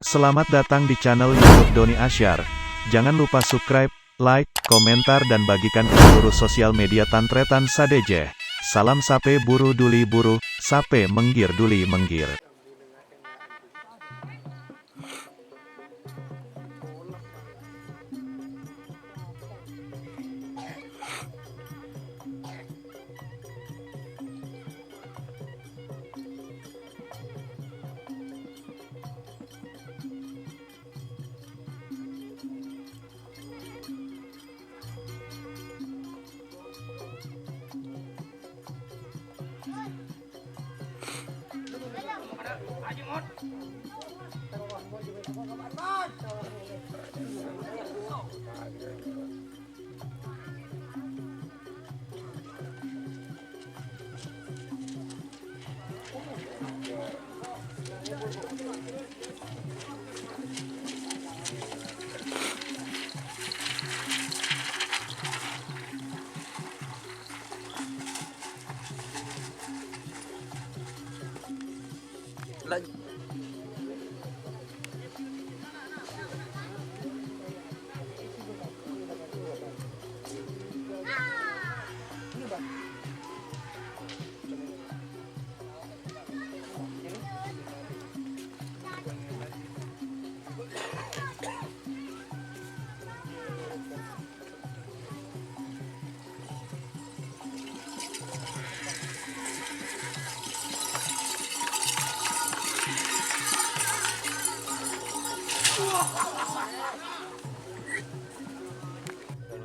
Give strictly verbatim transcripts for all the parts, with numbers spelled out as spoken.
Selamat datang di channel YouTube Doni Asyar. Jangan lupa subscribe, like, komentar, dan bagikan ke seluruh sosial media tan-tarètan sadhâjâ. Salam sapè buru dhuli buru, sapè mèngghir dhuli mèngghir.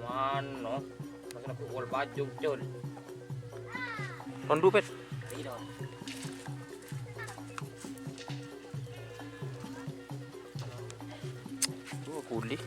Mano, masalah pukul pacung, Cun. Rondu, Pet. Duh, kuli.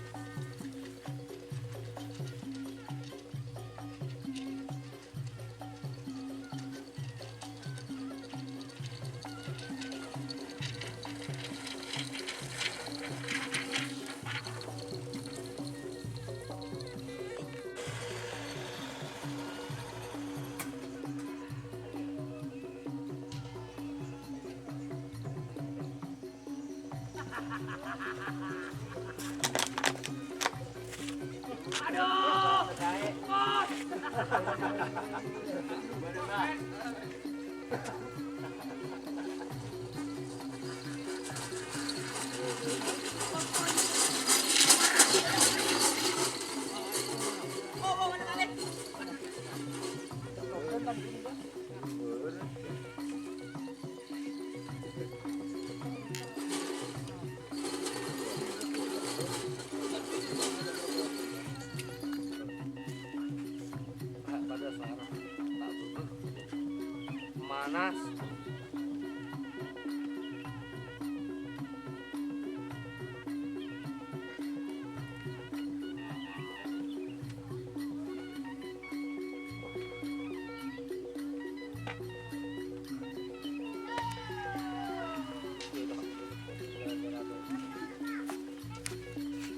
Manas.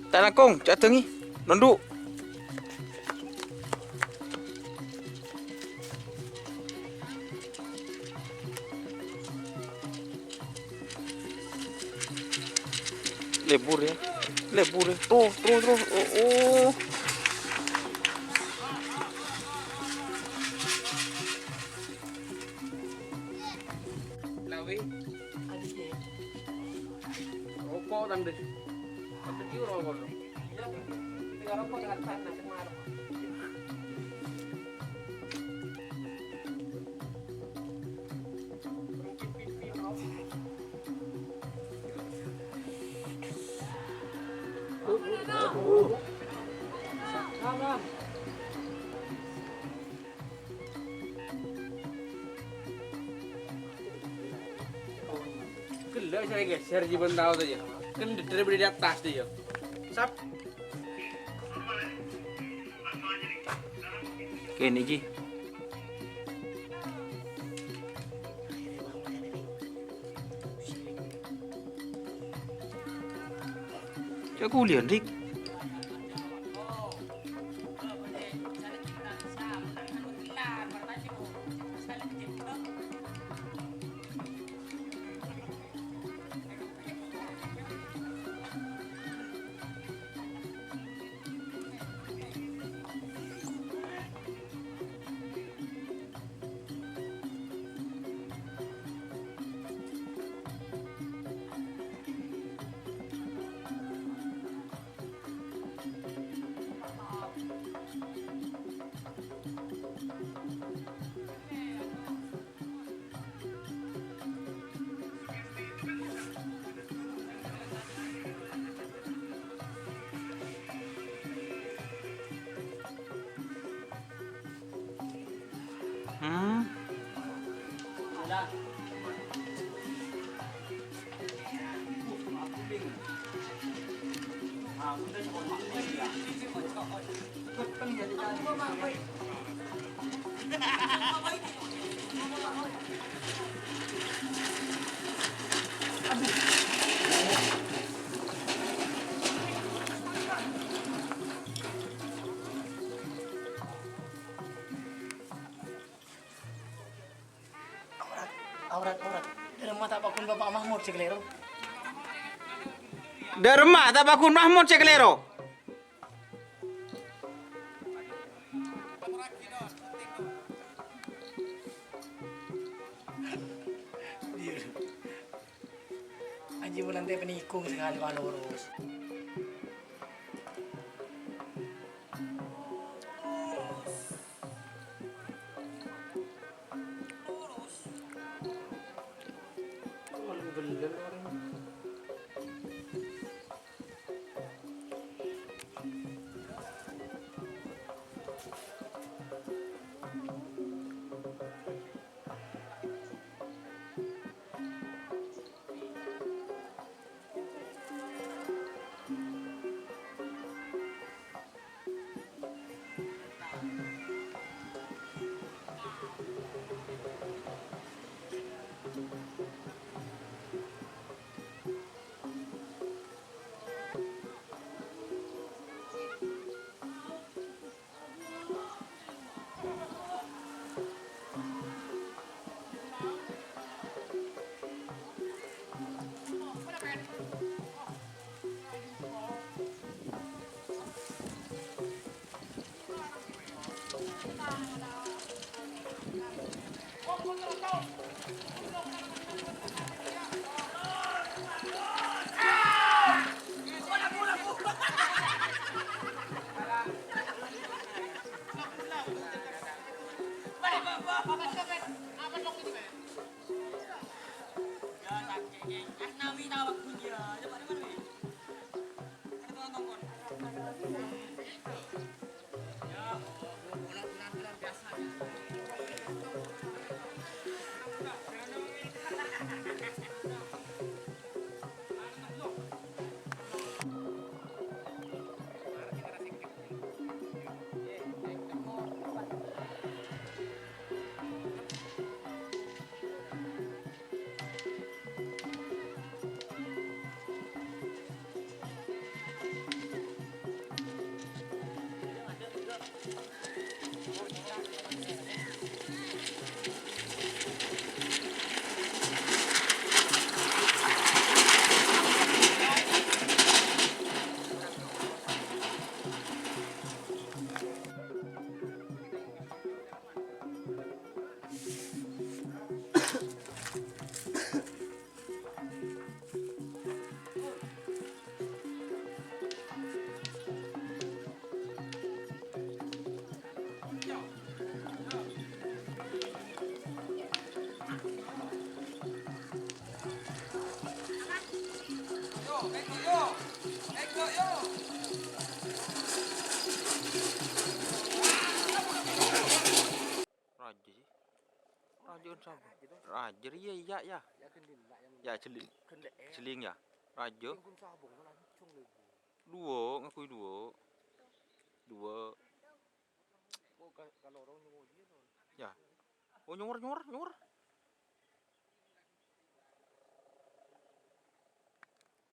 Ta' langkong, ca' dângè. Nondhu'. Lebur, ya. Lebur, ya. Terus, terus, terus. Oh, oh. Lawi. Roko', tandhâ. Tandhâ roko'. Ghellâ' sè ègheser jhâ' bân tao tadâ'. Kan dhâddhâr bâdâ è attas tadâ'. Sap. Kènè' jiyâ. Cè' kuliyân, Dik. Aurat, aurat, aurat. Dâ' remma ta' paggun Bapa' Mahmud sè kalèro. Dâ' remma ta' paggun Mahmud sè kalèro. Anji' bulân tè panikung sakalè kalurus. Rajâ sih. Rajâ kan sapa? Rajâ rèya, iyâ, iyâ. Iyâ, Jeli-, Jeling, iyâ. Rajâ. Duwâ', ngakuy duwâ'. Duwâ'. Iyâ. Oh, nyowor, nyowor, nyowor.